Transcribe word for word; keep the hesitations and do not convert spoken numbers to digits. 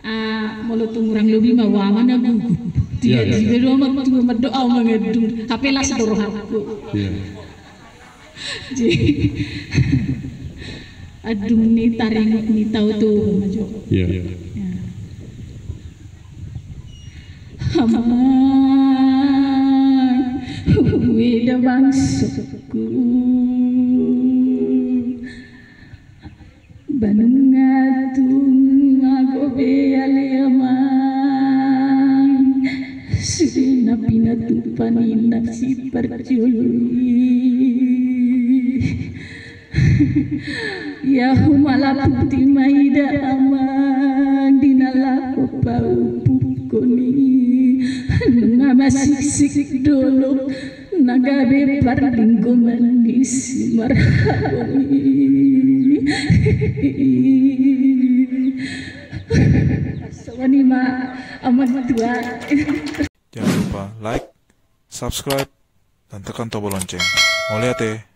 Ah, molo tung hurang lobi ma, wa ma na gugup. Dia, dia, dia, dia. Dia do ma tu mandok au mangandung. Hape las do rohangku. Iya. Jadi, andung ni taringot ni tau tu ma jo. Iya. Ya. Amang, huida bangsongku. Ba nunga tung mago be ale amang, sude na pinatupa ni na siparjolo i. Ia humalaputi ma ida amang di na laho paupukkon i. Nunga masiksik dolok na gabe parlinggoman ni si marhabong i. Songon i ma amang tua. Jangan lupa like, subscribe, dan tekan tombol lonceng. Mauliate.